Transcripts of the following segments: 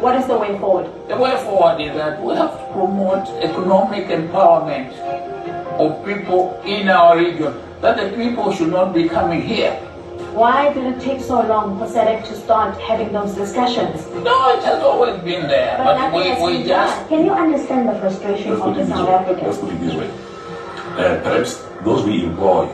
What is the way forward? The way forward is that we have to promote economic empowerment of people in our region, that the people should not be coming here. Why did it take so long for SADC to start having those discussions? No, it has always been there, But but, nothing we, has we been just done. Can you understand the frustration Let's of put the it this South way. Africans? Let's put it this way. Perhaps those we employ,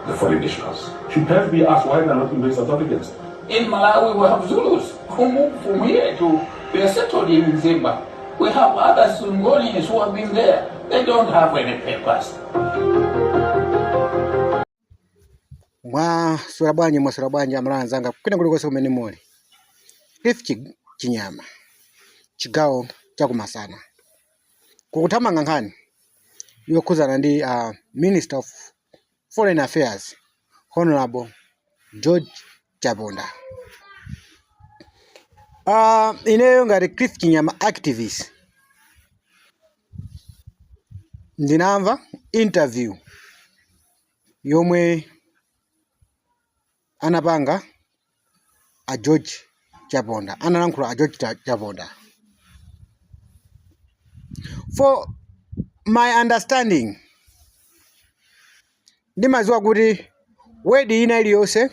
the foreign nationals, should perhaps be asked why they're not employing South Africans. In Malawi, we have Zulus who moved from here to, they are settled in Mzimba. We have other Ngonis who have been there. They don't have any papers. Mwaswera bwanji, mwaswera bwanji amalawi anzanga kwina kulikonse kumene muli. Cliff Chinyama, chigawo chakumasana, kukuthamanga nkhani yokhuzana ndi Minister of Foreign Affairs Honorable George Chaponda. Ineyo ngati Cliff Chinyama activist ndinamva interview yomwe anapanga a George Chaponda, analankhula a George Chaponda. For my understanding, ndimadziwa kuti word ina iliyonse,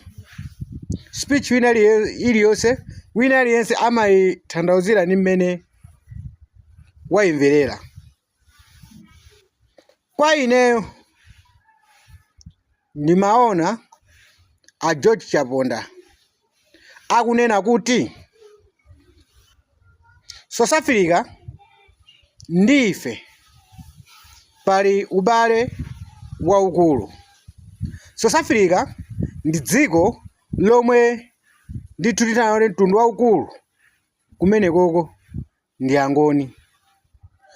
speech ina iliyonse, wina aliyense amayitanthauzira ndi mmene wayimverera. Kwa ineyo ndimaona a George Chaponda akunena kuti South Africa ndi ife pali ubale waukulu. South Africa ndi dziko lomwe ndithu tinaona mtundu waukulu kumenekoko ndi Angoni.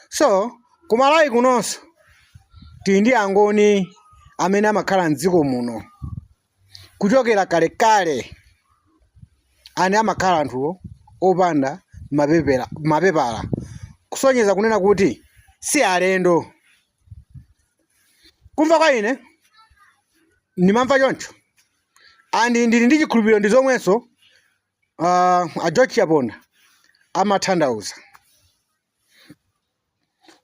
So ku Malawi kunonso tili ndi Angoni amene amakhala mdziko muno kuchokera kalekale, ane amakhala anthuwo opanda mapepala, kusonyeza kunena kuti si alendo. Kumva kwa ine ndimamva choncho, and ndili ndi chikhulupiriro ndi zomwenso a George Chaponda amathandauza.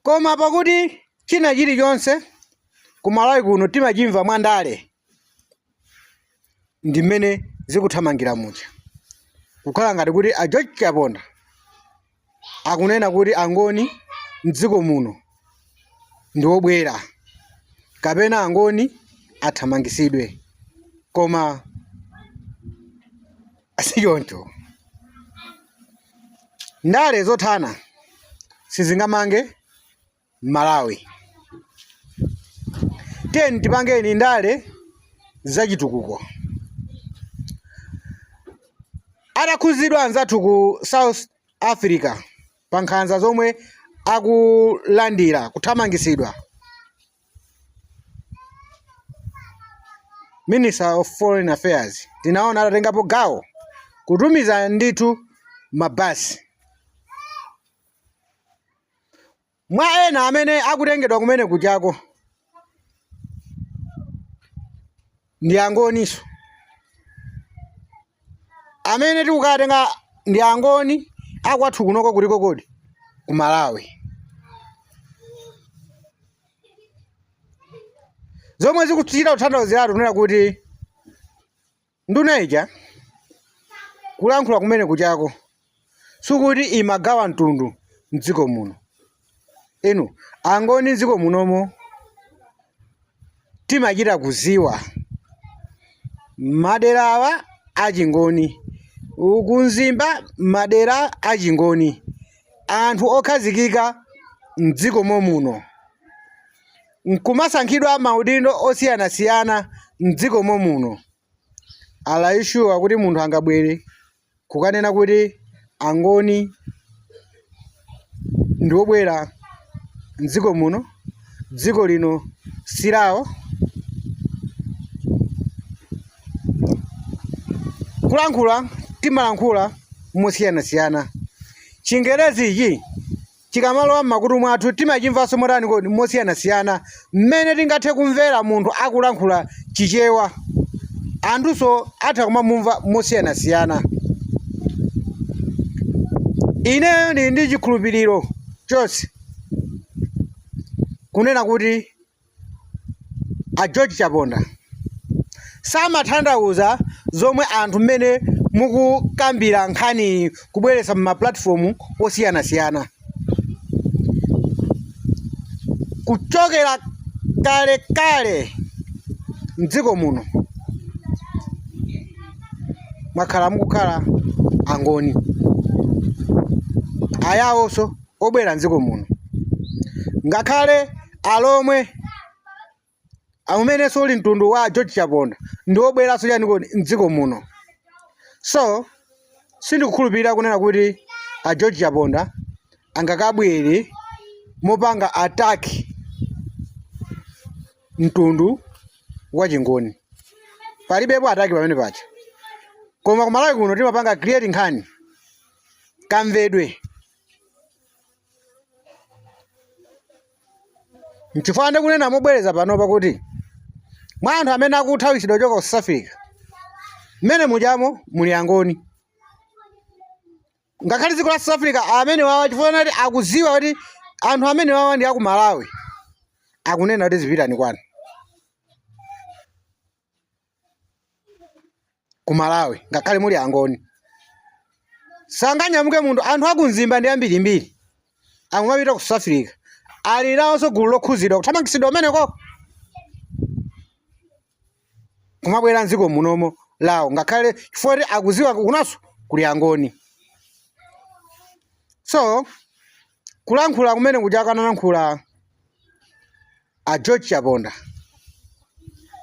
Koma pakuti china chilichonse ku Malawi kuno timachimva mwandale, ndi mmene zikuthamangira muja, kukhala ngati kuti a George Chaponda akunena kuti Angoni mdziko muno ndi obwera kapena Angoni athamangisidwe, koma sichoncho. Ndale zothana sizingamange Malawi. Tiyeni tipangeni ndale zachitukuko. Atakhuzidwa anzathu ku South Africa pa nkhanza zomwe akulandira kuthamangisidwa, Minister of Foreign Affairs tinaona atatengapo gawo kutumiza ndithu mabasi. Mwa ena amene akutengedwa kumene kujako ndi Angoninso amene tikukatenga ndi Angoni akwathu kunoko kuliko kodi ku Malawi. Zomwe zikuchita kutanthauziratu kunena kuti Nduna ija kulankhula kumene kujako sikuti imagawa mtundu mdziko muno. Inu Angoni mdziko munomo timachita kuziwa madera awa achingoni, ku Mzimba madera achingoni, anthu okhazikika mdziko momuno nkumasankhidwa maudindo osiyanasiyana mdziko momuno. Are you sure kuti munthu angabwere kukanena kuti Angoni ndi obwera mdziko muno, dziko lino silawo? Kulankhula timalankhula mosiyanasiyana. Chingerezi ichi Chikamalowa m'makutu mwathu timachimvanso motani kodi? Mosiyanasiyana. Mmene tingathe kumvera munthu akulankhula Chichewa, anthunso atha kumamumva mosiyanasiyana. Ineyo ndili ndi chikhulupiriro chonse kunena kuti a George Chaponda samatanthauza zomwe anthu mmene mukukambira nkhaniyi kubweretsa m'ma platform osiyanasiyana. Kuchokera kalekale mdziko muno mwakhala mukukhala Angoni, Ayawonso obwera mdziko muno, ngakhale Alomwe amenenso uli mtundu wa George Chaponda ndi obweranso chani kodi mdziko muno. So sindikukhulupirira kunena kuti a George Chaponda angakabwere mopanga attack mtundu wa Chingoni. Palibepo attack pamene paja. Koma ku Malawi kuno timapanga create nkhani kamvedwe. Nchifukwa ndikunena mobwereza panopa kuti mwa anthu amene akuthawisidwa kuchoka ku South Africa, mmene mujamo muli Angoni. Ngakhale dziko la South Africa amene wawa chifukwa nati akuziwa kuti anthu amene wawa ndi aku Malawi, akunena kuti zipitani kwanu ku Malawi, ngakhale muli Angoni. Sanganyamuke munthu, anthu aku Mzimba ndi ambirimbiri akumapita ku South Africa, ali nawonso gulu lokhuzidwa kuthamangitsidwa kumeneko kumabwera mdziko munomo lawo, ngakhale chifukwa kuti akuziwa kunonso kuli Angoni. So kulankhula kumene kuja kanalankhula a George Chaponda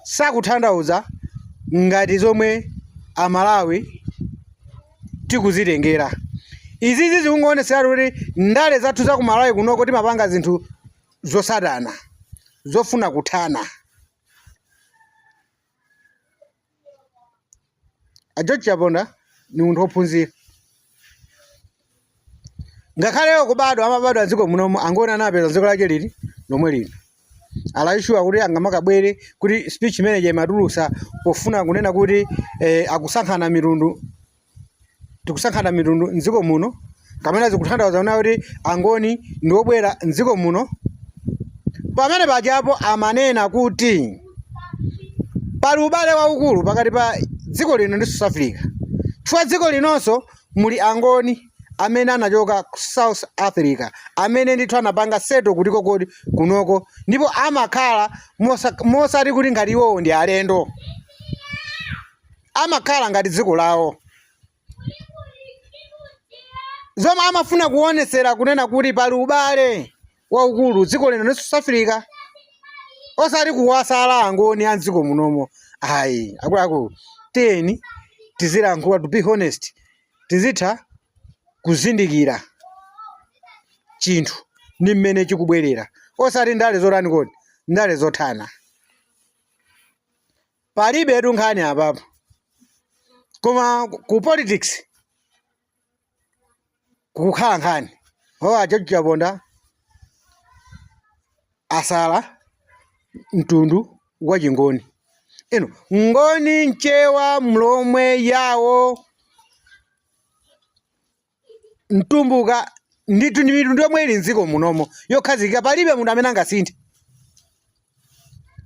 sakutanthauza ngati zomwe Amalawi tikuzitengera. Izizi zikungoonetseratu kuti ndale zathu za ku Malawi kunoko timapanga zinthu zosatana, zofuna kuthana. A George Chaponda ni munthu wophunzira, ngakhale kubadwa amabadwa dziko munomo, Angoni anapeza dziko lake lili lomwe lino. Alaishuwa kuti angamakabwere kuti speech manager imatulusa pofuna kunena kuti akusankhana mitundu, tikusankhana mitundu mdziko muno, kapena zikutanthauza kunena kuti Angoni ndi obwera mdziko muno. Pamene pajapo amanena kuti pali ubale waukulu pakati pa dziko lino ndi South Africa, chifukwa dziko linonso muli Angoni amene anachoka ku South Africa, amene ndithu anapanga settle kutiko kodi kunoko, ndipo amakhala mosati kuti ngati iwowo ndi alendo, amakhala ngati dziko lawo. Zomwe amafuna kuonesera kunena kuti pali ubale waukulu dziko lino ndi South Africa, osati kuwasala Angoni a mdziko munomo ayi. Akuluakulu, tiyeni tizilankhula, to be honest, tizitha kuzindikira chinthu ndi mmene chikubwerera, osati ndale zotani kodi, ndale zothana. Palibetu nkhani apapo, koma ku politics kukukhala nkhani. O, a George Chaponda asala mtundu wa Chingoni. Ino Ngoni, Mchewa, Mlomwe, Yawo, Mtumbuka ndithu ndi mitundu yomwe ili mdziko munomo yokhazikika. Palibe munthu amene angasinthe,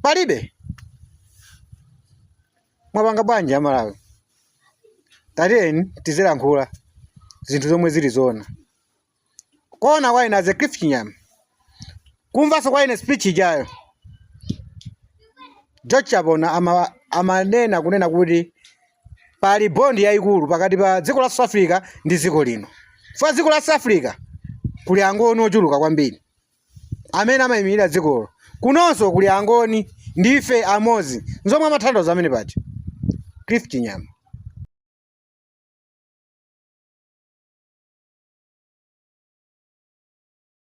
palibe. Mwapanga bwanji Amalawi? Tatiyeni tizilankhula zinthu zomwe zili zoona. Kuona kwa ine as a Cliff Chinyama, kumvanso kwa ine speech ijayo, George Chaponda amanena kunena kuti pali bond yayikulu pakati pa dziko la South Africa ndi dziko lino, chifukwa dziko la South Africa kuli Angoni ochuluka kwambiri amene amayimirira dzikolo, kunonso kuli Angoni, ndife amodzi. Nzomwe amatanthauza amene paja Cliff Chinyama.